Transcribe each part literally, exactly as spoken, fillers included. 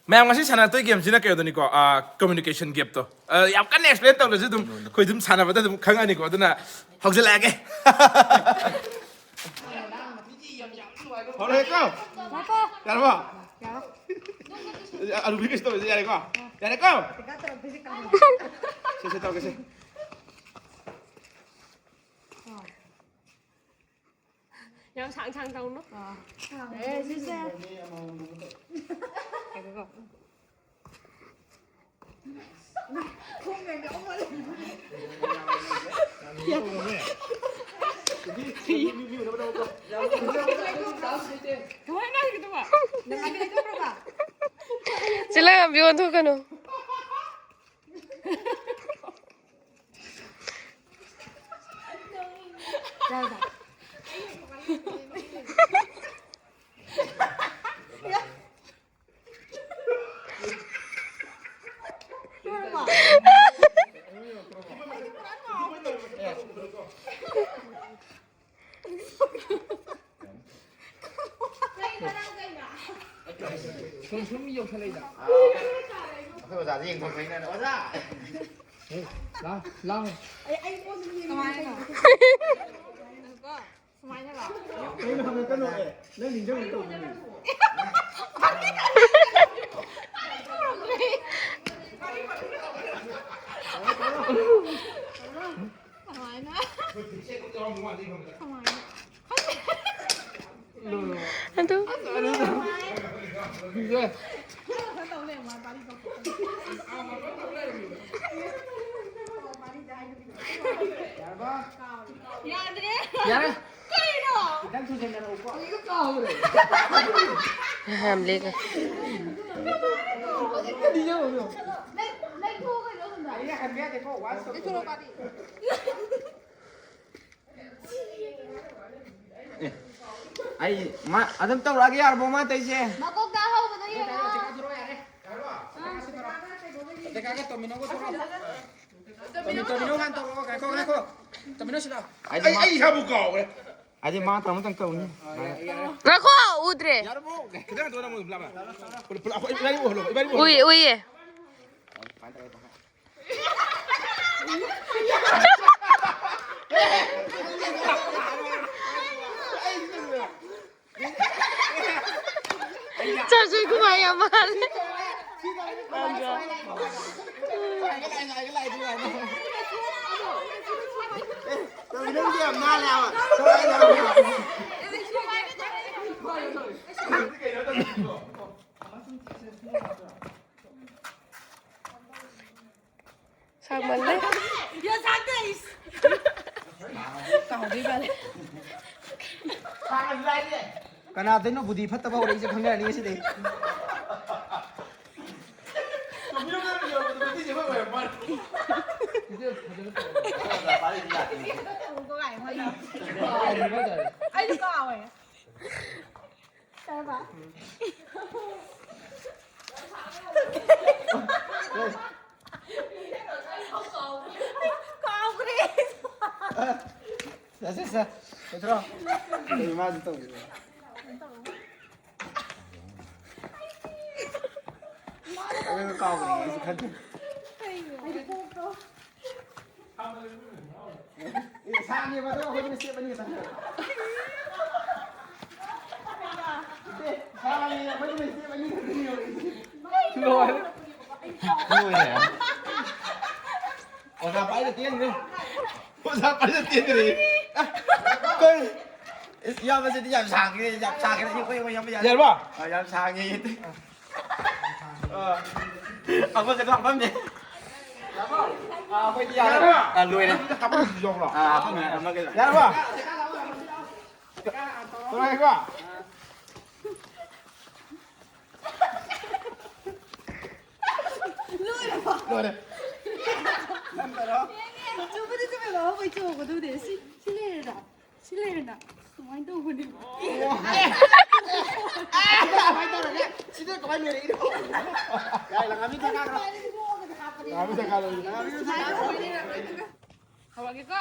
ꯃꯌꯥꯝ, ꯉꯁꯤ ꯁꯥꯟꯅꯔꯛꯇꯣꯏ ꯒꯦꯝꯁꯤꯅ ꯀꯩꯅꯣꯗꯨꯅꯤꯀꯣ, ꯀꯝꯃ꯭ꯌꯨꯅꯤꯀꯦꯁꯟ ꯒꯦꯞꯇꯣ꯫ ꯌꯥꯝ ꯀꯟꯅ ꯑꯦꯛꯁꯄ꯭ꯂꯦꯟ ꯇꯧꯗ꯭ꯔꯁꯨ ꯑꯗꯨꯝ ꯑꯩꯈꯣꯏ ꯑꯗꯨꯝ ꯁꯥꯟꯅꯕꯗ ꯑꯗꯨꯝ ꯈꯪꯉꯅꯤꯀꯣ꯫ ꯑꯗꯨꯅ ꯍꯧꯖꯤꯜꯂꯛꯑꯒꯦ꯫ ꯍꯧꯔꯦꯀꯣ? ꯌꯥꯔꯕꯣ? ꯑꯔꯨꯕꯤ ꯀꯩꯁꯨ ꯇꯧꯔꯁꯦ, ꯌꯥꯔꯦꯀꯣ? ꯌꯥꯔꯦꯀꯣ? ꯁꯦ, ꯁꯦ, ꯇꯧꯔꯒꯦꯁꯦ꯫ ꯌꯥꯝ ꯁꯥꯡ ꯁꯥꯡ ꯇꯧꯅꯨ꯫ ꯑꯦ, ꯁꯤꯁꯦ꯫ ꯉꯥꯏꯈꯣꯀꯣ꯫ ꯀꯃꯥꯏꯅ ꯍꯥꯏꯒꯗꯕ? ꯆꯤꯜꯂꯥ ꯉꯝꯕꯤ ꯑꯣꯟꯊꯣꯛꯀꯅꯨ꯫ ꯁꯨꯝ ꯁꯨꯝ ꯌꯧꯁꯜꯂꯛꯏꯗ꯫ ꯑꯩꯈꯣꯏ ꯑꯣꯖꯥꯁꯦ ꯌꯦꯡꯊꯣꯛꯄꯩꯅꯦ, ꯑꯣꯖꯥ꯫ ꯑꯦ, ꯂꯥ-, ꯂꯥꯡꯉꯦ꯫ ꯀꯃꯥꯏꯅ? ꯁꯨꯃꯥꯏꯅ ꯂꯥꯎ꯫ ꯀꯩꯅꯣ ꯍꯪꯉꯛꯀꯅꯣ, ꯑꯦ, ꯅꯪ ꯅꯤꯡꯁꯤꯡꯉꯨ ꯇꯧꯕꯅꯤ꯫ ꯀꯃꯥꯏꯅ? ꯀꯃꯥꯏꯅ? ꯑꯗꯨ꯫ ꯌꯥꯗ꯭ꯔꯦ꯫ ꯌꯥꯔꯦ꯫ ꯀꯩꯅꯣ? ꯈꯤꯇꯪ ꯊꯨꯖꯟꯅꯔꯛꯎꯀꯣ꯫ ꯌꯥꯝ ꯂꯦꯡꯉꯦ꯫ ꯂꯩꯊꯣꯛꯑꯣ ꯀꯩꯅꯣ ꯑꯗꯨꯝ꯫ ꯑꯩꯅ ꯍꯟꯕ ꯌꯥꯗꯦꯀꯣ, ꯋꯥꯁ ꯇꯧꯊꯣꯛꯑꯣ꯫ ꯑꯦ, ꯑꯩ ꯃꯥ ꯑꯗꯨꯝ ꯇꯧꯔꯛꯑꯒꯦ ꯌꯥꯔꯕꯣ ꯃꯥ ꯇꯧꯔꯤꯁꯦ? ꯃꯀꯣꯛꯇ ꯑꯍꯧꯕꯗꯣ ꯌꯦꯡꯉꯣ꯫ ꯆꯦꯀꯥꯒ ꯇꯣꯃꯤꯅꯣꯒ ꯊꯣꯛꯂꯛꯑꯣ꯫ ꯇꯣꯃꯤ-, ꯇꯣꯃꯤꯅꯣ ꯍꯥꯟꯅ ꯇꯧꯔꯛꯑꯣ꯫ ꯉꯥꯏꯈꯣ, ꯉꯥꯏꯈꯣ꯫ ꯇꯣꯃꯤꯅꯣ ꯁꯤꯗ꯫ ꯑꯩ, ꯑꯩ ꯏꯁꯥꯕꯨ ꯀꯥꯎꯈ꯭ꯔꯦ꯫ ꯑꯗꯩ ꯃꯥ ꯇꯧꯔ ꯑꯃꯇꯪ ꯇꯧꯅꯤ꯫ ꯉꯥꯏꯈꯣ, ꯎꯗ꯭ꯔꯦ꯫ ꯌꯥꯔꯕꯣ? ꯈꯤꯇꯪ ꯍꯟꯗꯣꯛꯑꯣ, ꯅꯪ ꯑꯃꯨꯛ ꯂꯥꯞꯅ꯫ ꯄꯨꯂꯞ, ꯄꯨꯂꯞ, ꯑꯩꯈꯣꯏ ꯏꯕꯥꯅꯤ ꯎꯍꯜꯂꯣ, ꯏꯕꯥꯅꯤ ꯎꯍꯜꯂꯣ꯫ ꯎꯏ, ꯎꯏꯌꯦ꯫ ꯆꯥꯁꯨ ꯀꯨꯃꯥꯔ ꯌꯥꯝ ꯃꯥꯜꯂꯦ꯫ ꯁꯥꯡꯃꯜꯂꯦ꯫ ꯌꯥ, ꯁꯥꯡꯗꯦ, ꯏꯁ꯫ ꯀꯥꯎꯗꯣꯏ ꯃꯥꯜꯂꯦ꯫ ꯀꯅꯥꯗꯩꯅꯣ ꯕꯨꯙꯤ ꯐꯠꯇꯕ ꯍꯧꯔꯛꯏꯁꯦ ꯈꯪꯅꯔꯅꯤ ꯉꯁꯤꯗꯩ꯫ ꯑꯩꯁꯨ ꯀꯥꯎꯋꯦ꯫ ꯀꯔꯝꯕ? ꯀꯥꯎꯈ꯭ꯔꯦ꯫ ꯁꯦ, ꯁꯦ, ꯁꯦ꯫ ꯀꯩꯗꯧꯔꯣ? ꯀꯩꯅꯣ ꯃꯥꯁꯨ ꯇꯧꯔꯤꯗꯣ? ꯑꯗꯨꯒ ꯀꯥꯎꯈ꯭ꯔꯦ, ꯑꯩꯁꯨ ꯈꯪꯗꯦ꯫ ꯀꯩꯅꯣ? ꯑꯦ, ꯁꯥꯡꯉꯦꯕ, ꯑꯗꯣ ꯑꯩꯈꯣꯏꯅ step ꯑꯅꯤ ꯈꯛꯇꯪ꯫ ꯑꯦ, ꯁꯥꯡꯉꯦ, ꯑꯩꯈꯣꯏꯅ step ꯑꯅꯤ ꯈꯛꯇꯪ ꯌꯧꯔꯛꯏꯁꯦ꯫ ꯂꯣꯏꯔꯦ꯫ ꯂꯣꯏꯔꯦ꯫ ꯑꯣꯖꯥ ꯄꯥꯏꯔ ꯆꯦꯟꯈ꯭ꯔꯦ꯫ ꯑꯣꯖꯥ ꯄꯥꯏꯔ ꯆꯦꯟꯈ꯭ꯔꯦ꯫ ꯀꯩ? ꯏꯁ, ꯏꯌꯥꯝꯕꯁꯤꯗꯤ ꯌꯥꯝ ꯁꯥꯡꯉꯦ, ꯌꯥꯝ ꯁꯥꯡꯉꯦ꯫ ꯌꯦꯡꯉꯣ, ꯌꯦꯡꯉꯣ, ꯏꯌꯥꯝꯕ, ꯌꯥꯔꯦ꯫ ꯌꯥꯔꯕ? ꯑ, ꯌꯥꯝ ꯁꯥꯡꯉꯦ꯫ ꯑ꯫ ꯑꯩꯈꯣꯏ ꯀꯩꯅꯣ ꯍꯥꯞꯐꯝꯗꯦ꯫ ꯑ, ꯑꯩꯈꯣꯏꯗꯤ ꯌꯥꯔꯦ꯫ ꯌꯥꯔꯕ? ꯑ, ꯂꯣꯏꯔꯦ꯫ ꯑꯗꯨꯗ ꯀꯥꯞꯄꯝꯕꯁꯨ ꯌꯥꯎꯕ꯭ꯔꯣ? ꯑ, ꯍꯥꯞꯐꯝꯃꯦ, ꯑꯃꯒ ꯂꯣꯏꯔꯦ꯫ ꯌꯥꯔꯕ? ꯇꯧꯔꯒꯦꯀꯣ? ꯂꯣꯏꯔꯕꯣ? ꯂꯣꯏꯔꯦ꯫ ꯅꯝꯕꯔꯣ? ꯆꯨꯝꯕꯨꯗꯤ ꯆꯨꯝꯃꯦꯕ, ꯍꯣꯏ, ꯆꯨꯝꯃꯛꯀꯗꯧꯗꯤ꯫ ꯁꯤ, ꯁꯤ ꯂꯩꯔꯦꯗ꯫ ꯁꯤ ꯂꯩꯔꯦꯅ꯫ ꯀꯃꯥꯏꯅ ꯇꯧꯕꯅꯣ? ꯑꯦ! ꯑꯦ! ꯀꯃꯥꯏꯅ ꯇꯧꯔꯒꯦ? ꯁꯤꯗ ꯀꯃꯥꯏꯅ ꯂꯣꯏꯔꯛꯏꯅꯣ? ꯌꯥꯏ, ꯂꯪꯉꯥꯕꯤ ꯊꯛꯀꯥꯏꯈ꯭ꯔꯣ꯫ ꯂꯪꯉꯥꯕꯤ ꯊꯛꯀꯥꯏꯈ꯭ꯔꯣ꯫ ꯍꯧꯔꯒꯦꯀꯣ꯫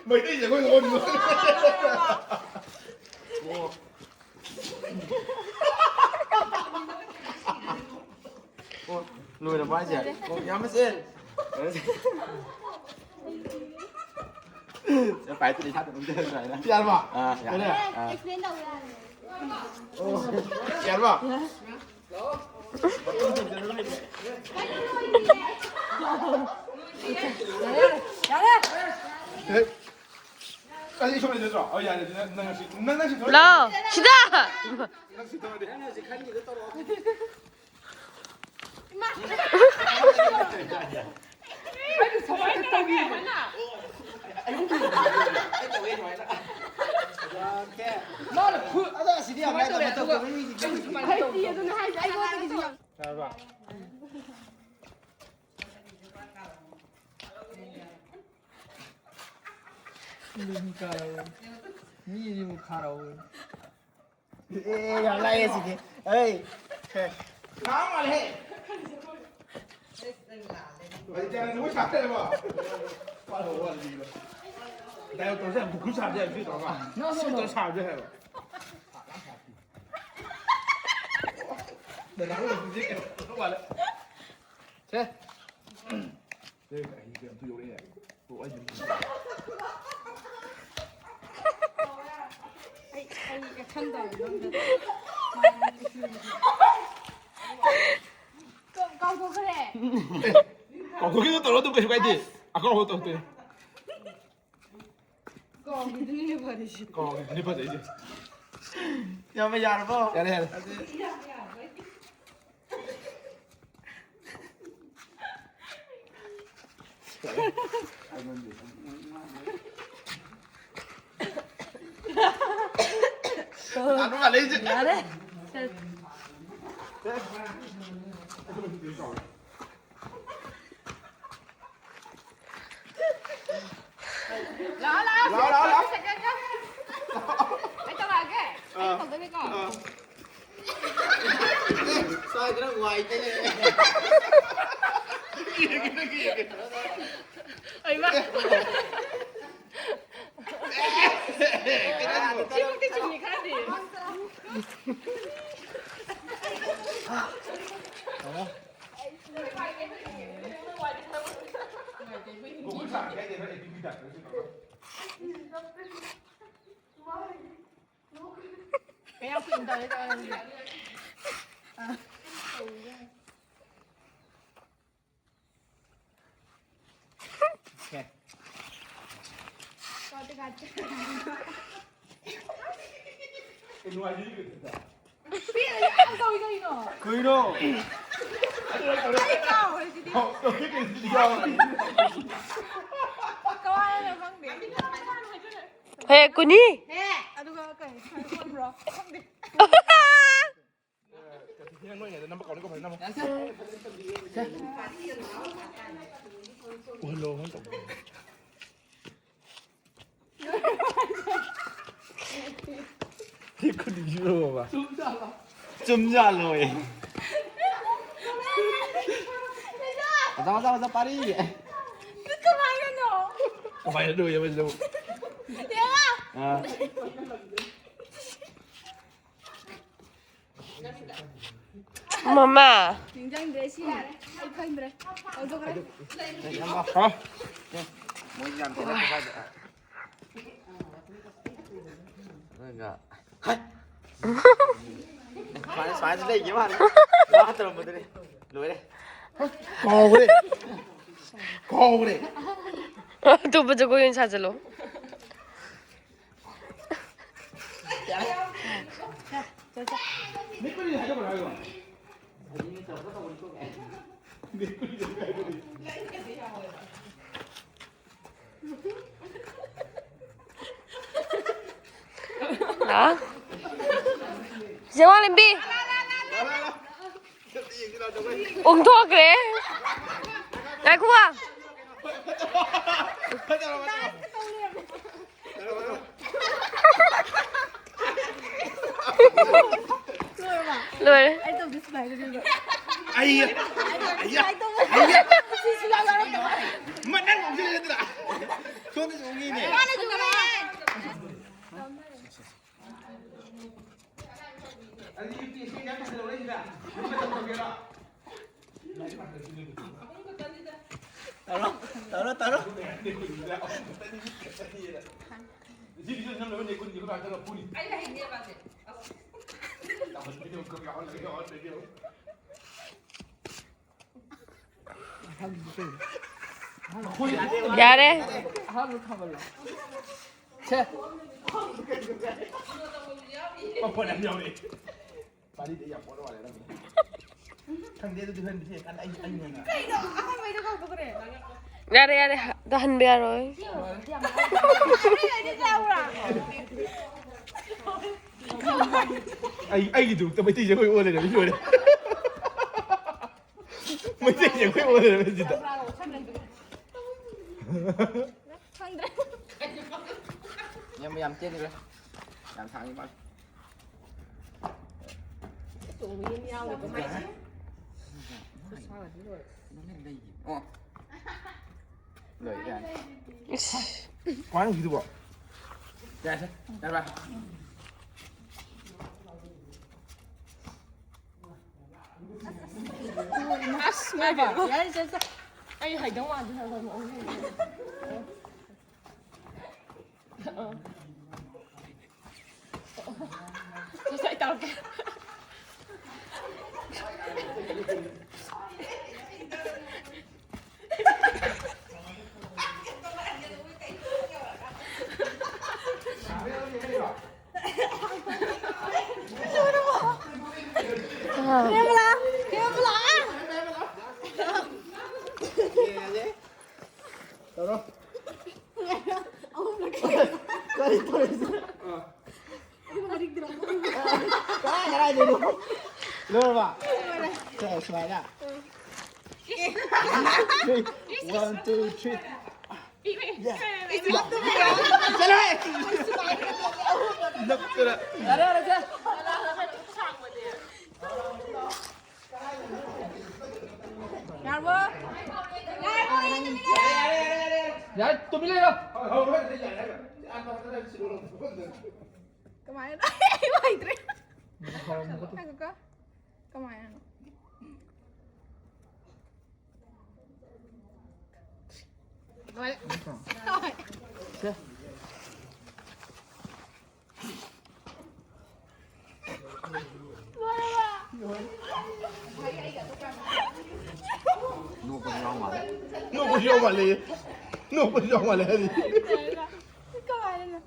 ꯃꯩꯇꯩ ꯖꯒꯣꯏ ꯑꯣꯟꯕ꯫ ꯑꯣ, ꯂꯣꯏꯔꯕ ꯍꯥꯏꯁꯦ? ꯑꯣ, ꯌꯥꯝ ꯐꯖꯩ꯫ ꯁꯦ, ꯄꯥꯏ ꯇꯨꯗꯤ ꯊꯥꯗ ꯑꯗꯨꯝ ꯇꯧꯔꯁꯨ ꯍꯥꯏꯅ꯫ ꯌꯥꯔꯕ? ꯑꯥ, ꯌꯥꯔꯦ꯫ ꯑꯥ꯫ ꯑꯣ, ꯌꯥꯔꯕ? ꯌꯥꯔꯦ, ꯌꯥꯔꯦ꯫ ꯍꯦ꯫ ꯑꯩ ꯁꯣꯝꯗ ꯅꯠꯇ꯭ꯔꯣ? ꯑꯣ, ꯌꯥꯔꯦ, ꯑꯗꯨꯗꯤ ꯅꯪ, ꯅꯪ ꯉꯁꯤ, ꯅꯪ, ꯅꯪ ꯁꯤ ꯊꯣꯛꯑꯗꯤ꯫ ꯂꯥꯎ, ꯁꯤꯗ! ꯅꯪ ꯁꯤ ꯊꯣꯛꯑꯗꯤ꯫ ꯌꯥꯔꯕ? ꯃꯤ ꯀꯥꯔꯕ? ꯃꯤꯁꯤꯕꯨ ꯈꯥꯔꯕ? ꯑꯦ, ꯌꯥꯝ ꯂꯥꯏꯌꯦ ꯁꯤꯗꯤ꯫ ꯑꯩ꯫ ꯈꯥ ꯃꯥꯜꯂꯦꯍꯦ꯫ ꯂꯩꯇꯦ, ꯅꯪ ꯖꯒꯣꯏ ꯁꯥ ꯂꯩꯔꯕꯣ? ꯋꯥꯠꯂꯤ, ꯋꯥꯠꯂꯤ, ꯋꯥꯠꯂꯤ꯫ ꯗꯥꯏꯂꯣꯛ ꯇꯧꯁꯦ, ꯕꯨꯀꯨ ꯁꯥꯕꯁꯦ ꯌꯥꯝ ꯁꯤ ꯇꯧꯔꯒ꯫ ꯁꯤ ꯇꯧꯔ ꯁꯥꯕꯁꯦ ꯍꯥꯏꯕ꯫ ꯗꯥꯏꯂꯣꯛ ꯇꯧꯁꯦ, ꯀꯩꯅꯣ ꯃꯥꯜꯂꯦ꯫ ꯁꯦ꯫ ꯑꯦ, ꯑꯩ ꯀꯩꯅꯣꯝꯇ ꯌꯧꯔꯛꯑꯦ꯫ ꯑꯣ, ꯑꯩ ꯑꯩ, ꯑꯩ action ꯇꯧꯔꯦ ꯅꯪꯗ꯫ ꯀꯥꯎ-, ꯀꯥꯎꯊꯣꯛꯈ꯭ꯔꯦ꯫ ꯀꯥꯎꯊꯣꯛꯈꯤꯕ ꯇꯧꯔꯣ ꯑꯗꯨꯝ, ꯀꯩꯁꯨ ꯀꯥꯏꯗꯦ꯫ ꯑꯀꯥꯎꯕ ꯇꯧꯗꯣꯏꯅꯦ꯫ ꯀꯥꯎꯈꯤꯕꯗꯨꯅꯤꯅꯦ ꯐꯔꯤꯁꯦ꯫ ꯀꯥꯎꯈꯤꯕꯗꯨꯅꯦ ꯐꯖꯩꯁꯦ꯫ ꯌꯥꯝꯕ ꯌꯥꯔꯕꯣ? ꯌꯥꯔꯦ, ꯌꯥꯔꯦ꯫ ꯌꯥꯔꯦ꯫ ꯂꯥꯛꯑꯣ, ꯂꯥꯛꯑꯣ, ꯂꯥꯛꯑꯣ, ꯂꯥꯛꯑꯣ꯫ ꯁꯦꯀꯦꯟ, ꯁꯦꯀꯦꯟ꯫ ꯑꯩ ꯇꯧꯔꯛꯑꯒꯦ꯫ ꯑꯩ ꯑꯥ꯫ ꯇꯧꯗꯣꯏꯅꯤꯀꯣ꯫ ꯑꯥ꯫ ꯁ꯭ꯋꯥꯏꯗꯅ ꯋꯥꯏ ꯇꯩ ꯂꯩꯔꯦ꯫ ꯌꯦꯡꯒꯦ, ꯅꯪꯒꯤ ꯌꯦꯡꯒꯦ꯫ ꯑꯩꯃ꯫ ꯁꯤꯃꯛꯇꯤ ꯆꯨꯝꯃꯤ ꯈꯔꯗꯤ꯫ ꯀꯌꯥꯝ ꯀꯨꯏꯅ ꯇꯧꯔꯦ ꯇꯧꯔꯦ꯫ ꯀꯩꯅꯣ? ꯀꯃꯥꯏꯅ ꯈꯪꯗꯦ꯫ ꯍꯦ, ꯀꯨꯅꯤ꯫ ꯑꯗꯨꯒ ꯀꯩ? ꯈꯪꯗꯦ꯫ ꯁꯤ ꯈꯨꯗꯤꯡꯁꯤꯕꯣꯕ꯫ ꯆꯨꯝꯖꯥꯜꯂꯣꯌꯦ꯫ ꯑꯣꯖꯥ, ꯑꯣꯖꯥ, ꯑꯣꯖꯥ, ꯄꯥꯔꯤ꯫ ꯀꯃꯥꯏꯅꯅꯣ? ꯀꯃꯥꯏꯅꯅꯣ ꯌꯦꯡꯉꯣ ꯁꯤꯗ ꯑꯃꯨꯛ꯫ ꯑꯥ꯫ ꯃꯃꯥ꯫ ꯅꯤꯡꯁꯤꯡꯗ꯭ꯔꯦ, ꯁꯤ ꯌꯥꯔꯦ꯫ ꯑꯩ ꯈꯪꯗ꯭ꯔꯦ꯫ ꯂꯧꯊꯣꯛꯈ꯭ꯔꯦ꯫ ꯍꯥ? ꯃꯣꯏ ꯌꯥꯝ ꯇꯧꯔꯛꯄ ꯁ꯭ꯋꯥꯏꯗ꯫ ꯅꯪꯒ꯫ ꯍꯥꯏ! ꯁꯨꯃꯥꯏꯅ, ꯁꯨꯃꯥꯏꯅ ꯂꯩꯒꯦ ꯃꯥꯜꯂꯦ꯫ ꯃꯥ ꯇꯧꯔꯝꯕꯗꯨꯅꯦ꯫ ꯂꯣꯏꯔꯦ꯫ ꯀꯥꯎꯈ꯭ꯔꯦ꯫ ꯀꯥꯎꯈ꯭ꯔꯦ꯫ ꯑꯇꯣꯞꯄ ꯖꯒꯣꯏ ꯑꯣꯏꯅ ꯁꯥꯖꯜꯂꯣ꯫ ꯃꯦꯀꯨꯔꯤ ꯍꯥꯏꯒꯗ꯭ꯔꯥ ꯍꯥꯏꯌꯣ꯫ ꯍꯥ? ꯆꯦ ꯃꯥꯂꯦꯝꯕꯤ꯫ ꯎꯪꯊꯣꯛꯈ꯭ꯔꯦ꯫ ꯉꯥꯏꯈꯣ꯫ ꯂꯣꯏꯔꯦ꯫ ꯑꯩ ꯇꯧꯗꯦ ꯁꯨꯃꯥꯏꯅ ꯇꯧꯗꯣꯏꯕ꯫ ꯑꯩ, ꯑꯩ, ꯑꯩ, ꯁꯨꯃꯥꯏꯅ ꯇꯧꯕ꯫ ꯑꯩ꯫ ꯁꯤ ꯁꯨꯡꯌꯥꯎ ꯌꯥꯎꯔꯛꯇꯕ꯫ ꯃ-, ꯅꯪ ꯉꯥꯎꯁꯤꯜꯂꯦꯗꯅ꯫ ꯁꯣꯝꯗꯁꯨ ꯎꯪꯉꯤꯅꯦ꯫ ꯃꯥꯅ ꯆꯨꯝꯃꯦ꯫ ꯑꯗꯨꯗꯤ U P S C exam ꯊꯥꯖꯤꯜꯍꯧꯔꯦ ꯁꯤꯗ꯫ ꯇꯧꯔꯣ, ꯇꯧꯔꯣ, ꯇꯧꯔꯣ꯫ ꯌꯥꯔꯦ꯫ ꯁꯦ꯫ ꯃꯈꯣꯟ ꯌꯥꯝ ꯌꯥꯎꯔꯛꯑꯦ꯫ ꯋꯥꯔꯤꯗꯤ ꯌꯥꯝ ꯄꯣꯠ ꯃꯥꯜꯂꯦ ꯅꯪ꯫ ꯈꯪꯗꯦ, ꯑꯗꯨꯗꯤ ꯍꯣꯔꯦꯟ ꯃꯤꯁꯦ ꯀꯟꯅ ꯑꯩ, ꯑꯩ ꯑꯣꯏꯅ꯫ ꯀꯩꯅꯣ? ꯑꯍꯥꯟꯕꯩꯗ ꯀꯧꯊꯣꯛꯈ꯭ꯔꯦ꯫ ꯌꯥꯔꯦ, ꯌꯥꯔꯦ, ꯇꯥꯍꯟꯕ ꯌꯥꯔꯣꯏ꯫ ꯑꯍꯥꯟꯕꯩꯗꯤ ꯆꯥꯎꯔꯥ꯫ ꯑꯩ, ꯑꯩꯒꯤꯗꯃꯛꯇ ꯃꯩꯇꯩꯁꯦ ꯑꯩꯈꯣꯏ ꯑꯣꯜꯂꯦ, ꯂꯣꯏꯔꯦ꯫ ꯃꯩꯇꯩꯁꯦ ꯑꯩꯈꯣꯏ ꯑꯣꯜꯂꯦ ꯁꯤꯗ꯫ ꯈꯪꯗ꯭ꯔꯦ꯫ ꯌꯥꯝ, ꯌꯥꯝ ꯇꯦꯟꯈ꯭ꯔꯦ꯫ ꯌꯥꯝ ꯁꯥꯡꯉꯤ ꯃꯥꯜꯂꯦ꯫ ꯆꯣꯡꯕꯤ ꯑꯃ ꯌꯥꯎꯔꯦ꯫ ꯈꯨꯠꯁꯥꯒꯗꯤ ꯂꯣꯏꯔꯦ꯫ ꯑꯣ꯫ ꯂꯣꯏꯔꯦ, ꯌꯥꯔꯦ꯫ ꯏꯁ꯫ ꯀꯃꯥꯏꯅ ꯎꯈꯤꯗꯨꯕꯣ? ꯌꯥꯔꯦ, ꯌꯥꯔꯦ꯫ ꯑꯁ, ꯉꯥꯏꯈꯣ꯫ ꯌꯥꯔꯦ, ꯆꯠ, ꯆꯠ꯫ ꯑꯩ ꯍꯩꯗꯧ ꯃꯥꯟꯗꯦ, ꯉꯥꯏꯈꯣ, ꯉꯥꯏꯈꯣ꯫ ꯑ꯫ ꯉꯁꯥꯏ ꯇꯧꯔꯛꯀꯦ꯫ ꯇꯧꯔꯣ꯫ ꯑꯍꯨꯝꯂꯛ꯫ ꯀꯔꯤ ꯇꯧꯔꯤꯁꯦ? ꯑꯗꯨꯒ ꯃꯔꯤꯛꯇ꯭ꯔꯣ? ꯀꯥꯏ ꯀꯗꯥꯏꯗꯩꯅꯣ? ꯂꯣꯏꯔꯕ? ꯁꯦ, ꯁꯨꯃꯥꯏꯅ꯫ One, two, three. Yes. ꯆꯠꯂꯣꯍꯦ! ꯅꯞꯇꯅ꯫ ꯌꯥꯔꯦ, ꯌꯥꯔꯦ, ꯁꯦ꯫ ꯌꯥꯔꯕꯣ? ꯌꯥꯔꯦ, ꯇꯨꯃꯤꯟ ꯂꯩꯔꯣ꯫ ꯀꯃꯥꯏꯅ? ꯑꯩ ꯍꯩꯇ꯭ꯔꯦ꯫ ꯉꯥꯏꯈꯣꯀꯣ꯫ ꯀꯃꯥꯏꯅꯅꯣ? ꯂꯣꯏꯔꯦ꯫ ꯁꯦ꯫ ꯅꯣꯛꯄꯁꯨ ꯌꯥꯎ ꯃꯥꯜꯂꯦ꯫ ꯅꯣꯛꯄꯁꯨ ꯌꯥꯎ ꯃꯥꯜꯂꯦ꯫ ꯅꯣꯛꯄꯁꯨ ꯌꯥꯎ ꯃꯥꯜꯂꯦ ꯍꯥꯏꯔꯤ꯫ ꯀꯃꯥꯏꯅꯅꯣ?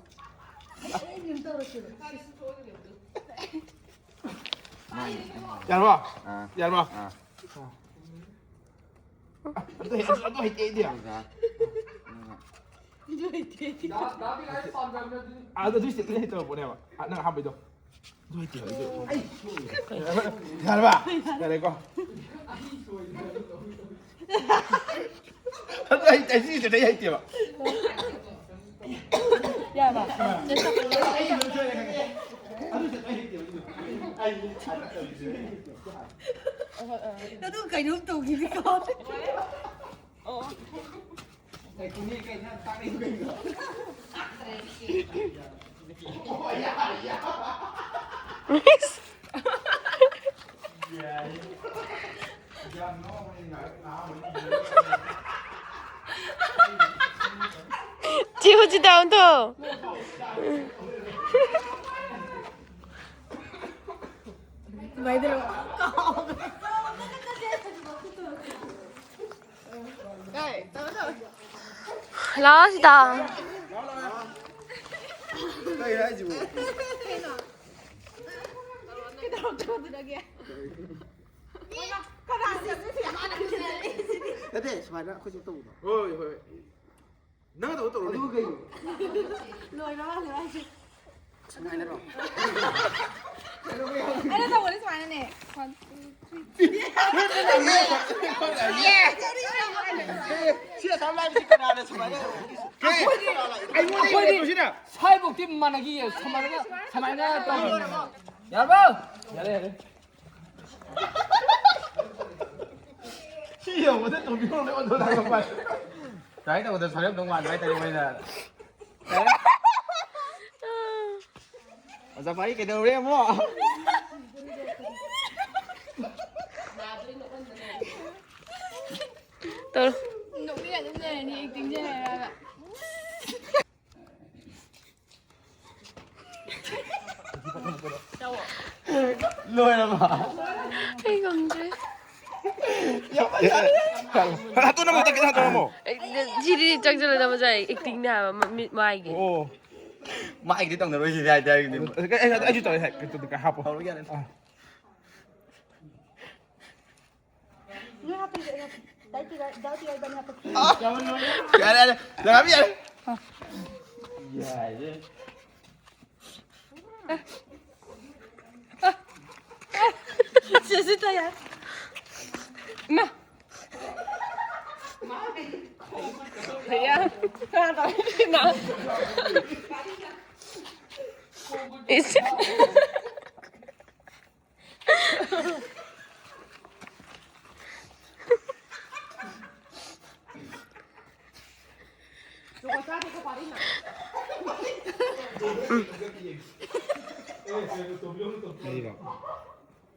ꯌꯥꯔꯕꯣ? ꯑꯥ꯫ ꯌꯥꯔꯕꯣ? ꯑꯥ꯫ ꯑꯗꯨ ꯍꯩ-, ꯑꯗꯨ ꯍꯩꯇꯦ ꯑꯩꯗꯤ꯫ ꯑꯗꯨꯒ, ꯑꯗꯨꯒ꯫ ꯑꯗꯨ ꯍꯩꯇꯦ ꯑꯩꯗꯤ꯫ ꯑꯗꯨ, ꯑꯗꯨ step ꯇꯨꯗꯤ ꯍꯩꯇꯕ ꯄꯣꯠꯅꯦꯕ꯫ ꯑ, ꯅꯪ ꯑꯍꯥꯟꯕꯩꯗꯣ꯫ ꯑꯗꯨ ꯍꯩꯇꯦ ꯑꯩꯗꯤ꯫ ꯌꯥꯔꯕ? ꯌꯥꯔꯦꯀꯣ? ꯑꯗꯨ ꯍꯩꯇꯦ, ꯑꯩ ꯁꯤꯁꯦ ꯑꯩ ꯍꯩꯇꯦꯕ꯫ ꯌꯥꯔꯕ? ꯑꯗꯨ ꯍꯩꯇꯦꯕ, ꯑꯗꯨ꯫ ꯑꯩ ꯑꯗꯨ ꯀꯩꯅꯣꯝ ꯇꯧꯈꯤꯕꯅꯤꯀꯣ꯫ ꯑꯣ꯫ ꯆꯦ ꯍꯧꯖꯤꯇꯥ ꯑꯣꯟꯊꯣꯛꯑꯣ꯫ ꯂꯥꯛꯑꯣ ꯁꯤꯗ꯫ ꯀꯩ ꯍꯥꯏꯁꯤꯕꯣ? ꯅꯠꯇꯦ, ꯁꯨꯃꯥꯏꯅ ꯑꯩꯈꯣꯏꯁꯨ ꯇꯧꯕꯗꯣ꯫ ꯍꯣꯏ, ꯍꯣꯏ꯫ ꯅꯪ ꯇꯧ ꯇꯧꯔꯣꯅꯦ꯫ ꯑꯗꯨ ꯀꯩꯅꯣ? ꯂꯣꯏꯔ ꯃꯥꯜꯂꯦ ꯍꯥꯏꯁꯦ꯫ ꯁꯨꯃꯥꯏꯅꯔꯣ? ꯑꯩꯅ ꯇꯧꯕꯗꯤ ꯁꯨꯃꯥꯏꯅꯅꯦ꯫ One, two, three. ꯁꯤ ꯑꯁꯥꯝ ꯂꯥꯏꯕꯁꯤ ꯀꯅꯥꯅ ꯁꯨꯃꯥꯏꯅ? ꯑꯩꯉꯣꯟꯗ ꯁꯤꯅ ꯁ꯭ꯋꯥꯏꯐꯧꯗꯤ ꯃꯥꯟꯅꯈꯤꯌꯦ꯫ ꯁꯨꯃꯥꯏꯅꯒ ꯁꯨꯃꯥꯏꯅ ꯇꯧꯕꯅꯦ꯫ ꯌꯥꯔꯕꯣ? ꯌꯥꯔꯦ, ꯌꯥꯔꯦ꯫ ꯁꯤ ꯌꯧꯕꯗ ꯇꯣꯝꯕꯤꯔꯣꯅꯦ ꯑꯣꯟꯊꯣꯔꯛꯑꯒ ꯄꯥꯏ꯫ ꯇ꯭ꯔꯥꯏ ꯇꯧꯕꯗ ꯁꯣꯏꯔꯝꯗꯧ ꯃꯥꯟꯕ ꯍꯥꯏꯇꯥꯔꯦ ꯃꯣꯏꯅ꯫ ꯑꯣꯖꯥ ꯄꯥꯔꯤ ꯀꯩꯗꯧꯔꯦ ꯑꯃꯨꯛ? ꯇꯧꯔꯣ꯫ ꯅꯣꯛꯅꯤꯡ ꯑꯗꯨꯝ ꯂꯩꯔꯅꯤ ꯑꯦꯛꯇꯤꯡꯁꯦ ꯍꯩꯔꯒ꯫ ꯂꯣꯏꯔꯕ? ꯑꯩ ꯉꯝꯗ꯭ꯔꯦ꯫ ꯌꯥꯝ ꯐꯖꯔꯦ꯫ ꯍꯥꯠꯇꯣꯛꯅꯕ ꯍꯟꯗꯛ ꯈꯤꯇꯪ ꯍꯥꯠꯇꯣꯛꯅꯕ꯫ ꯑꯩ, ꯁꯤꯗꯤ ꯆꯪꯁꯤꯜꯂꯗꯕꯁꯨ ꯌꯥꯏ, ꯑꯦꯛꯇꯤꯡꯅꯦ ꯍꯥꯏꯕ ꯃ-, ꯃꯤꯠ ꯃꯥꯏꯒꯤ꯫ ꯑꯣ꯫ ꯃꯥꯏꯒꯤꯗꯤ ꯇꯧꯅꯔꯣꯏꯁꯤꯗꯤ ꯍꯥꯏꯗꯤ ꯍꯥꯏꯒꯤꯕꯅꯦ꯫ ꯑꯩ, ꯑꯩ, ꯑꯩꯁꯨ ꯇꯧꯋꯦ ꯍꯥꯏ, ꯀꯩꯅꯣꯗꯣ ꯍꯥꯞꯄꯣ꯫ ꯇꯧꯔꯣ ꯌꯥꯔꯦ꯫ ꯑꯥ꯫ ꯅꯣꯏ ꯍꯥꯞꯄꯤꯒꯦ ꯑꯩ ꯍꯥꯞꯄꯤ꯫ ꯗꯥꯏꯠ ꯄꯤꯔ-, ꯗꯥꯏꯠ ꯄꯤꯔ ꯏꯕꯥꯅꯤ ꯍꯥꯞꯄꯤ꯫ ꯌꯥꯔꯦ, ꯌꯥꯔꯦ, ꯌꯥꯔꯦ, ꯌꯥꯔꯦ꯫ ꯌꯥꯔꯦ꯫ ꯁꯤꯁꯤ ꯇꯌꯥ꯫ ꯏꯃꯥ꯫ ꯌꯥ꯫ ꯀꯅꯥ ꯇꯧꯔꯤꯅꯣ? ꯏꯁ꯫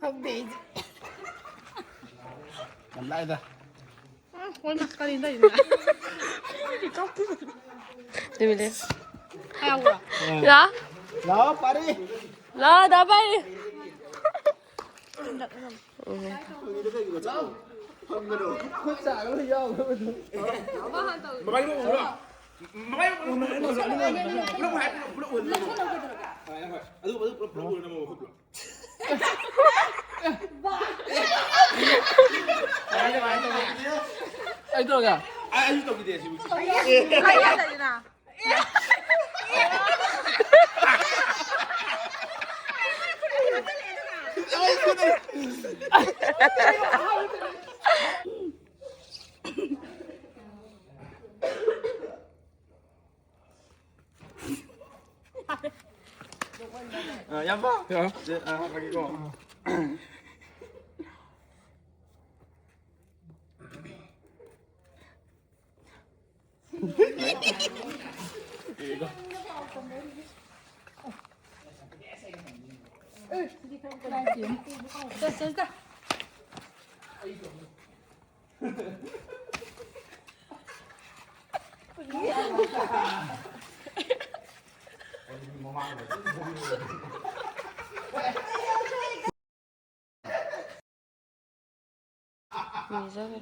ꯈꯪꯗꯦ ꯑꯩꯗꯤ꯫ ꯌꯥꯝ ꯂꯥꯏꯗ꯫ ꯎꯝ, ꯍꯣꯏ, ꯃꯥ ꯀꯔꯤ ꯇꯧꯔꯤꯅꯣ? ꯇꯨꯃꯤꯟ ꯂꯩꯌꯨ꯫ ꯍꯥꯏꯍꯧꯕ꯭ꯔꯣ? ꯂꯥ? ꯂꯥꯛꯑꯣ, ꯄꯥꯔꯤ꯫ ꯂꯥ, ꯗꯥ ꯄꯥꯔꯤ꯫ ꯐꯝꯒꯅꯨ꯫ ꯈꯨꯠ ꯁꯥꯒ ꯂꯣꯏ ꯌꯥꯎꯈ꯭ꯔꯕꯗꯨ꯫ ꯃꯕꯥꯅꯤꯃꯛ ꯎꯕ꯭ꯔꯣ? ꯃꯕꯥꯅꯤꯃꯛ ꯎꯕ꯭ꯔꯣ? ꯄꯨꯂꯞ ꯎꯍꯜꯂꯣ, ꯄꯨꯂꯞ ꯎꯍꯜꯂꯣ꯫ ꯍꯣꯏ, ꯍꯣꯏ꯫ ꯑꯗꯨ, ꯑꯗꯨ ꯄꯨꯂꯞ, ꯄꯨꯂꯞ ꯎꯍꯜꯂꯣ, ꯅꯝꯃꯣ, ꯃꯈꯨꯠ ꯄꯨꯂꯞ꯫ ꯑꯩ ꯇꯧꯔꯒꯦ꯫ ꯑꯩꯁꯨ ꯇꯧꯈꯤꯗꯦ ꯁꯤꯕꯨ꯫ ꯑ, ꯌꯥꯝ ꯐ-, ꯌꯥ꯫ ꯑ, ꯍꯥꯏꯔꯒꯦꯀꯣ꯫ ꯃꯤꯖꯒꯦ꯫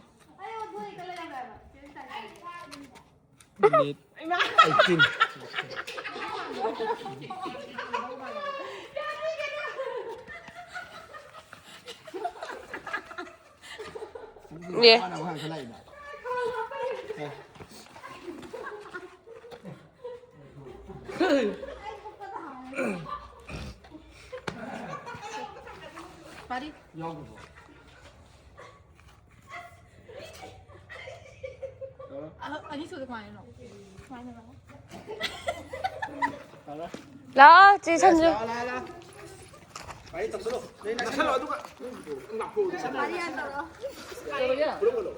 Minute eighteen. ꯑꯦ꯫ ꯃꯥꯅ ꯑꯃꯨꯛ ꯍꯟꯒꯠꯂꯛꯏꯅ꯫ ꯑꯦ꯫ ꯌꯥꯎꯗꯕ꯭ꯔꯣ? ꯑ-, ꯑꯅꯤꯁꯨꯕꯗ ꯀꯃꯥꯏꯅꯅꯣ? ꯀꯃꯥꯏꯅꯅꯣ? ꯂꯥꯛꯑꯣ, ꯆꯦ ꯁꯟꯖꯨ꯫ ꯂꯥꯛꯑꯣ, ꯂꯥꯛꯑꯣ, ꯂꯥꯛꯑꯣ꯫ ꯒꯥꯔꯤ ꯇꯧꯁꯜꯂꯣ꯫ ꯅꯣꯏ ꯅꯛꯁꯜꯂꯣ, ꯑꯗꯨꯒ ꯅꯥꯀꯣꯡꯗ ꯁꯠ ꯒꯥꯔꯤ ꯍꯥꯟꯅ ꯇꯧꯔꯣ꯫ ꯄꯨꯂꯞ ꯄꯨꯂꯞ꯫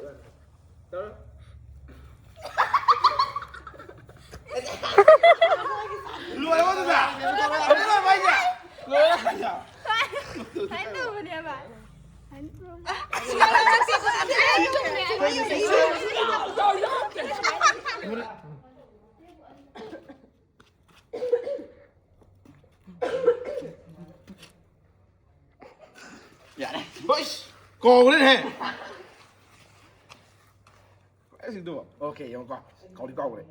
ꯇꯧꯔꯣ꯫ ꯂꯣꯏꯔꯕꯣ ꯑꯗꯨꯗ? ꯑꯃꯨꯛ ꯂꯣꯏꯔꯕꯣ ꯍꯥꯏꯁꯦ? ꯂꯣꯏꯔꯦ ꯍꯥꯏꯁꯦ? ꯁꯨꯃꯥꯏꯅ ꯇꯧꯕꯅꯦꯕ꯫ ꯌꯥꯔꯦ꯫ ꯍꯣꯏꯁ! ꯀꯥꯎꯒ꯭ꯔꯦꯅꯦꯍꯦ꯫ ꯑꯦ, ꯁꯤꯗꯣ꯫ ꯑꯣꯀꯦ, ꯌꯦꯡꯉꯨꯀꯣ꯫ ꯀꯥꯎꯗꯤ ꯀꯥꯎꯒ꯭ꯔꯦ꯫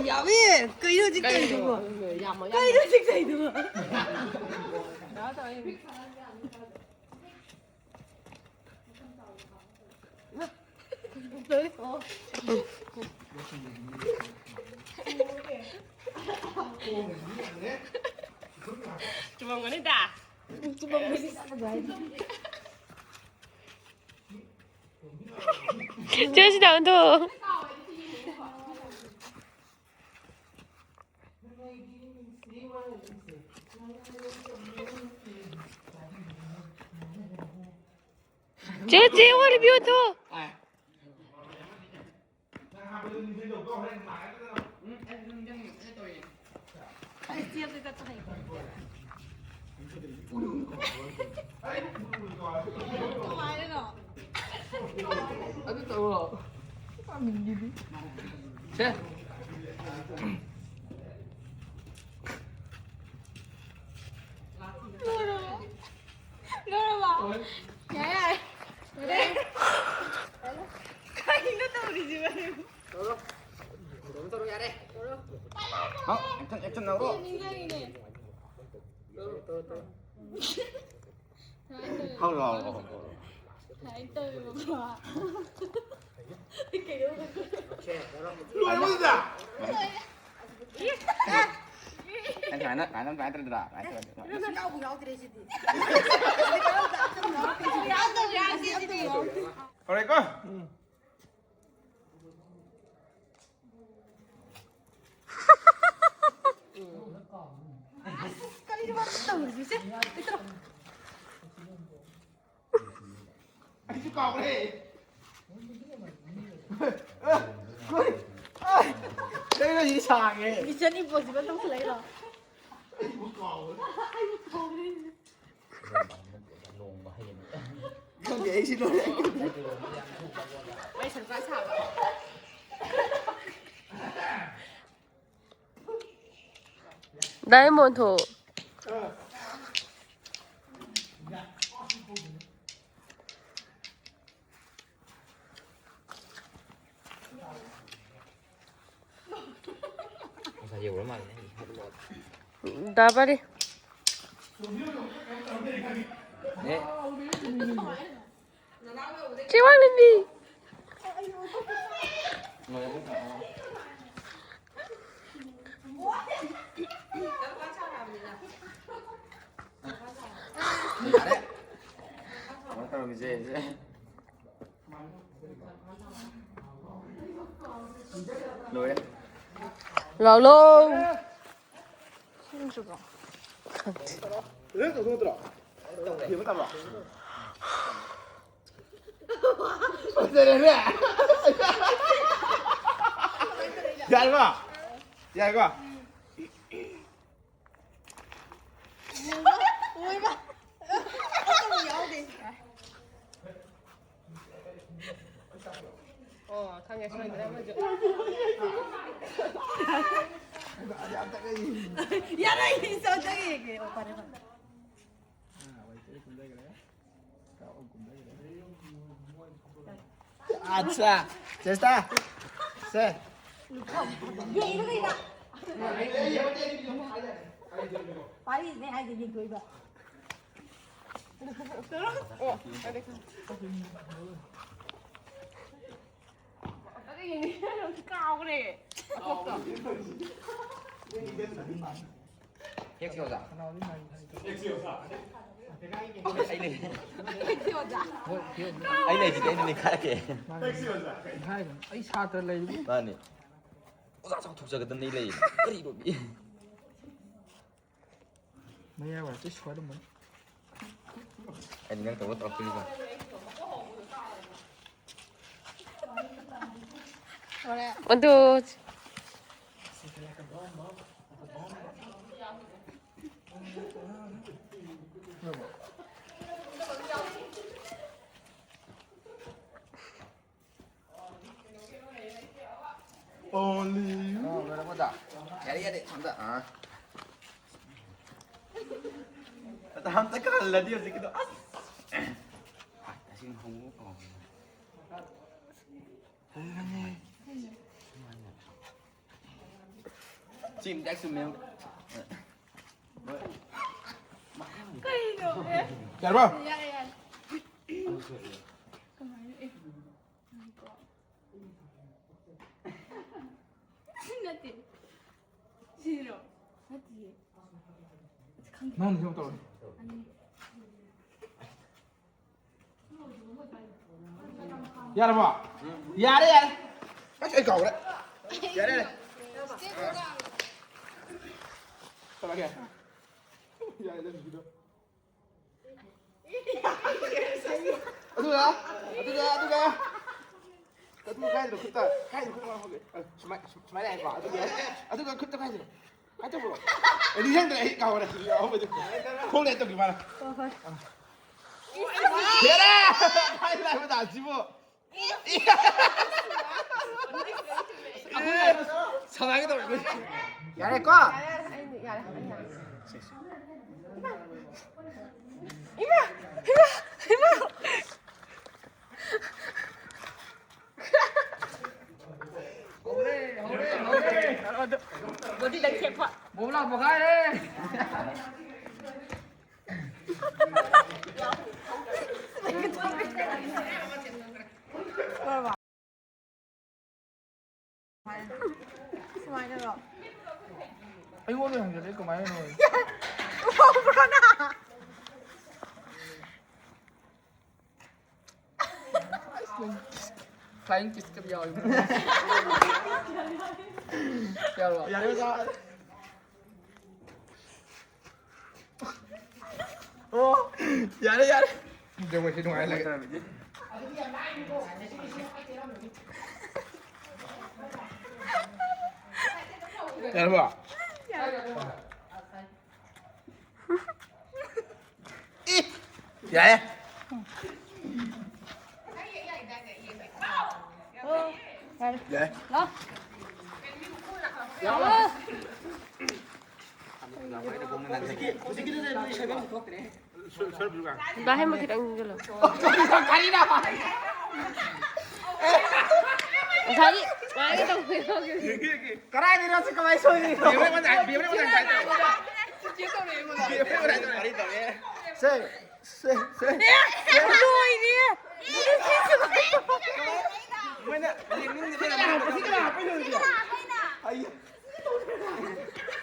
ꯌꯥꯝꯃꯦ! ꯀꯩꯅꯣ ꯍꯧꯖꯤꯛ ꯇꯧꯔꯤꯗꯨꯕꯣ? ꯀꯩꯅꯣ ꯍꯧꯖꯤꯛ ꯇꯧꯔꯤꯗꯨꯕꯣ? ꯆꯨꯝꯃꯝꯒꯅꯤꯗ꯫ ꯆꯦ ꯁꯤꯗ ꯑꯣꯟꯊꯣꯛꯑꯣ꯫ ꯆꯦ, ꯆꯦ, ꯑꯣꯜꯂꯤꯕꯤ ꯑꯣꯟꯊꯣꯛꯑꯣ꯫ ꯑꯗꯨ ꯇꯧꯔꯣ꯫ ꯁꯦ꯫ ꯂꯣꯏꯔꯕꯣ? ꯌꯥꯔꯦ, ꯌꯥꯔꯦ꯫ ꯀꯩꯅꯣ ꯇꯧꯔꯤꯁꯤꯕꯣ? ꯇꯧꯔꯣ꯫ ꯇꯧꯔꯣ, ꯇꯧꯔꯣ, ꯌꯥꯔꯦ꯫ ꯍꯥꯎ, action, action ꯂꯧꯔꯣ꯫ ꯅꯤꯡꯖꯪꯉꯤꯅꯦ꯫ ꯇꯧꯔꯣ, ꯇꯧꯔꯣ, ꯇꯧꯔꯣ꯫ ꯍꯥꯎ, ꯍꯥꯎ, ꯍꯥꯎ, ꯍꯥꯎ꯫ ꯁꯨꯃꯥꯏꯅ ꯇꯧꯋꯦꯕꯀꯣ꯫ ꯀꯩꯅꯣ? ꯂꯣꯏꯔꯕꯣ ꯑꯗꯨꯗ? ꯅꯪ ꯁꯨꯃꯥꯏꯅ, ꯁꯨꯃꯥꯏꯅ, ꯁꯨꯃꯥꯏꯅ ꯇꯧꯔꯗ꯭ꯔꯥ? ꯁꯨꯃꯥꯏꯅ ꯇꯧꯔꯗ꯭ꯔꯥ? ꯌꯥꯎꯕꯨ ꯌꯥꯎꯗ꯭ꯔꯦ ꯁꯤꯗꯤ꯫ ꯌꯥꯎꯗꯕ ꯌꯥꯗꯦ ꯁꯤꯗꯤ꯫ ꯍꯧꯔꯦꯀꯣ? ꯑꯁ, ꯀꯔꯤꯅꯣ ꯃꯥꯅ ꯇꯧꯔꯤꯁꯦ? ꯁꯦ, ꯂꯩꯊꯧ꯫ ꯑꯩꯁꯨ ꯀꯥꯎꯈ꯭ꯔꯦ꯫ ꯀꯩꯅꯣ ꯁꯤ ꯁꯥꯡꯉꯦ꯫ Mission Impossible ꯇꯧꯁꯜꯂꯛꯏꯔꯣ? ꯑꯩꯕꯨ ꯀꯥꯎꯈ꯭ꯔꯦ꯫ ꯑꯩꯕꯨ ꯀꯥꯎꯈ꯭ꯔꯦ꯫ ꯈꯪꯗꯦ, ꯑꯩ ꯁꯤ ꯂꯣꯏꯔꯦ꯫ ꯑꯩ ꯁꯟꯐ꯭ꯂꯥꯋꯔ ꯁꯥꯕ꯫ ꯗꯥꯏꯃꯣꯟ ꯊꯣꯛ꯫ ꯉꯁꯥꯏ ꯌꯧꯔ ꯃꯥꯜꯂꯦ꯫ ꯗꯥ ꯄꯥꯔꯤ꯫ ꯅꯦ꯫ ꯆꯦ ꯋꯥꯡꯂꯦꯝꯕꯤ꯫ ꯌꯥꯔꯦ꯫ ꯀꯩꯅꯣ ꯇꯧꯔꯝꯃꯤꯁꯦ꯫ ꯂꯣꯏꯔꯦ꯫ ꯂꯥꯎꯂꯣ꯫ ꯁꯤꯡꯖꯨꯗꯣ꯫ ꯈꯪꯗꯦ꯫ ꯂꯣꯏ ꯇꯧꯊꯣꯛꯇ꯭ꯔꯣ? ꯌꯦꯡꯕ ꯇꯝꯃꯣ꯫ ꯐꯖꯔꯦꯅꯦ꯫ ꯌꯥꯔꯦꯀꯣ? ꯌꯥꯔꯦꯀꯣ? ꯑꯣ, ꯈꯪꯉꯦ, ꯁꯣꯏꯗ꯭ꯔꯦ ꯑꯃꯁꯨ꯫ ꯌꯥꯔꯦ, ꯏꯁꯧꯗꯒꯤ ꯌꯦꯡꯒꯦ꯫ ꯑꯣ, ꯐꯔꯦ, ꯐꯔꯦ꯫ ꯑꯠꯆꯥ, ꯆꯦꯁꯇꯥ꯫ ꯁꯦ꯫ ꯄꯥꯔꯤꯅꯦ ꯍꯥꯏꯗꯤ ꯌꯦꯡꯊꯣꯛꯏꯕ꯫ ꯀꯥꯎꯈ꯭ꯔꯦ꯫ ꯍꯦꯛꯁꯤ ꯑꯣꯖꯥ꯫ ꯑꯩ ꯂꯩ꯫ ꯑꯩ ꯂꯩꯁꯤꯗꯤ ꯑꯩꯅ ꯅꯩꯈꯥꯏꯔꯛꯀꯦ꯫ ꯍꯥꯏꯕꯅꯤ, ꯑꯩ ꯁꯥꯇ꯭ꯔ ꯂꯩꯕꯅꯤ꯫ ꯃꯥꯅꯤ꯫ ꯑꯣꯖꯥ ꯆꯥꯎꯊꯣꯛꯆꯒꯗꯕꯅꯤ ꯂꯩ꯫ ꯀꯔꯤꯅꯣ ꯃꯤ? ꯃꯌꯥꯏ ꯋꯥꯏ ꯁꯣꯏꯔꯝꯃꯅꯤ꯫ ꯑꯩꯗꯤ ꯅꯪ ꯇꯧꯕ ꯇꯧꯔꯛꯇꯣꯏꯅꯤꯀꯣ꯫ ꯑꯗꯨ Only you. ꯑꯣ, ꯂꯣꯏꯔꯕꯣ ꯑꯣꯖꯥ? ꯌꯥꯔꯦ, ꯌꯥꯔꯦ, ꯁꯣꯝꯗ, ꯑꯥ꯫ ꯑꯗ ꯑꯝꯇ ꯀꯜꯂꯗꯤ ꯍꯧꯖꯤꯛꯀꯤꯗꯣ, ꯑꯁ! ꯑꯁꯤ ꯍꯧꯕ ꯀꯥꯎꯔꯦ꯫ ꯍꯧꯔꯅꯤ꯫ ꯁꯤ ꯑꯝꯇ ꯆꯨꯝꯃꯦ꯫ ꯍꯣꯏ꯫ ꯌꯥꯔꯕꯣ? ꯌꯥꯔꯦ, ꯌꯥꯔꯦ꯫ ꯀꯃꯥꯏꯅ? ꯑꯦ꯫ ꯉꯥꯏꯈꯣ꯫ ꯅꯠꯇꯦ꯫ ꯁꯤꯔꯣ? ꯅꯠꯇꯤꯌꯦ꯫ ꯑꯁ, ꯈꯪꯗꯦ꯫ ꯅꯪ ꯅꯤꯡꯁꯤꯡꯕ ꯇꯧꯔꯣ꯫ ꯑꯅꯤ꯫ ꯌꯥꯔꯕꯣ? ꯌꯥꯔꯦ, ꯌꯥꯔꯦ꯫ ꯑꯁ, ꯑꯩ ꯀꯥꯎꯔꯦ꯫ ꯌꯥꯔꯦ, ꯌꯥꯔꯦ꯫ ꯇꯧꯔꯒꯦ꯫ ꯌꯥꯔꯦ, ꯅꯪꯒꯤꯗꯣ꯫ ꯑꯗꯨꯒ, ꯑꯗꯨꯒ, ꯑꯗꯨꯒ꯫ ꯑꯗꯨꯒ ꯀꯥꯏꯗꯅꯣ ꯈꯨꯠꯇ, ꯀꯥꯏꯗꯅꯣ ꯈꯨꯠꯇ ꯍꯧꯒꯦ꯫ ꯑ, ꯁꯨꯃꯥꯏ-, ꯁꯨꯃꯥꯏꯅ ꯍꯥꯏꯀꯣ꯫ ꯑꯗꯨꯒ, ꯑꯗꯨꯒ ꯈꯨꯠꯇ ꯀꯥꯏꯗꯅꯣ? ꯀꯥꯏ ꯇꯧꯕ꯭ꯔꯣ? ꯑꯩ ꯅꯤꯡꯁꯤꯡꯗ꯭ꯔꯦ, ꯑꯩ ꯀꯥꯎꯔꯦ꯫ ꯑꯍꯨꯝꯗꯤ ꯈꯣꯡꯅ ꯍꯦꯛ ꯇꯧꯈꯤ ꯃꯥꯅ꯫ ꯍꯣꯏ, ꯍꯣꯏ꯫ ꯍꯦꯔꯥ! ꯀꯥꯏ ꯂꯥꯛꯄ ꯇꯥꯁꯤꯕꯨ? ꯁꯥꯟꯅꯒꯦ ꯇꯧꯔꯛꯄꯅꯤ꯫ ꯌꯥꯔꯦꯀꯣ? ꯌꯥꯔꯦ, ꯌꯥꯔꯦ, ꯑꯩ ꯌꯥꯔꯦ, ꯑꯩ ꯌꯥꯔꯦ꯫ ꯏꯃꯥ! ꯏꯃꯥ! ꯏꯃꯥ! ꯍꯧꯔꯦ, ꯍꯧꯔꯦ, ꯍꯧꯔꯦ꯫ ꯕꯣꯕꯤ ꯅꯪ ꯊꯦꯛꯄ꯫ ꯕꯣꯕꯤ ꯂꯥꯎ ꯄꯣꯈꯥꯏꯔꯦ꯫ ꯁꯨꯃꯥꯏꯅꯔꯣ? ꯑꯩꯉꯣꯟꯗ ꯍꯪꯖꯜꯂꯛꯑꯦ ꯀꯃꯥꯏꯅꯅꯣ? ꯎꯍꯧꯕ꯭ꯔꯣ ꯅꯪ? Flying kiss ꯀ ꯌꯥꯎꯔꯤꯕ꯭ꯔꯣ? ꯌꯥꯎꯔꯣ? ꯌꯥꯔꯦ, ꯑꯣꯖꯥ꯫ ꯑꯣ, ꯌꯥꯔꯦ, ꯌꯥꯔꯦ꯫ ꯖꯒꯣꯏꯁꯤ ꯅꯨꯡꯉꯥꯏ ꯂꯩ꯫ ꯌꯥꯔꯕꯣ? ꯏ! ꯌꯥꯔꯦ꯫ ꯌꯥꯔꯦ꯫ ꯂꯥꯎ꯫ ꯗꯥ ꯍꯦꯃ ꯈꯤꯇꯪ ꯆꯪꯁꯤꯜꯂꯣ꯫ ꯉꯁꯥꯏꯒꯤ ꯉꯥꯏꯒꯦ ꯇꯧꯕꯤꯔꯣ꯫ ꯀꯗꯥꯏꯗꯩꯅꯣ ꯁꯤ ꯀꯃꯥꯏ ꯁꯣꯏꯔꯤꯅꯣ? ꯁꯦ, ꯁꯦ, ꯁꯦ꯫ ꯂꯣꯏꯔꯦ꯫ ꯃꯣꯏꯅ ꯌꯦꯡꯅꯤꯡꯗꯦ ꯂꯩꯔꯝꯃꯦ꯫ ꯑꯁꯤ ꯀꯅꯥ ꯍꯥꯞꯄꯩꯅꯣ ꯑꯗꯨꯗꯤ? ꯑꯩ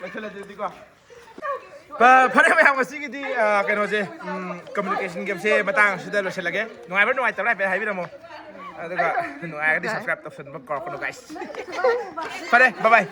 ꯂꯣꯏꯁꯤꯜꯂꯁꯤ ꯑꯗꯨꯗꯤꯀꯣ꯫ ꯐ- ꯐꯔꯦ ꯃꯌꯥꯝ, ꯉꯁꯤꯒꯤꯗꯤ ꯑ, ꯀꯩꯅꯣꯁꯦ, ꯎꯝ, ꯀꯝꯃ꯭ꯌꯨꯅꯤꯀꯦꯁꯟ ꯒꯦꯝꯁꯦ ꯃꯇꯥꯡ ꯑꯁꯤꯗ ꯂꯣꯏꯁꯤꯜꯂꯒꯦ꯫ ꯅꯨꯡꯉꯥꯏꯕ꯭ꯔꯥ ꯅꯨꯡꯉꯥꯏꯇꯕ꯭ꯔꯥ ꯍꯥꯏꯐꯦꯠ ꯍꯥꯏꯕꯤꯔꯝꯃꯣ꯫ ꯑꯗꯨꯒ ꯅꯨꯡꯉꯥꯏꯔꯒꯗꯤ ꯁꯕꯁꯀ꯭ꯔꯥꯏꯕ ꯇꯧꯁꯟꯕ ꯀꯥꯎꯔꯛꯀꯅꯨ ꯒꯥꯏꯁ꯫ ꯐꯔꯦ, ꯕꯥꯏ ꯕꯥꯏ꯫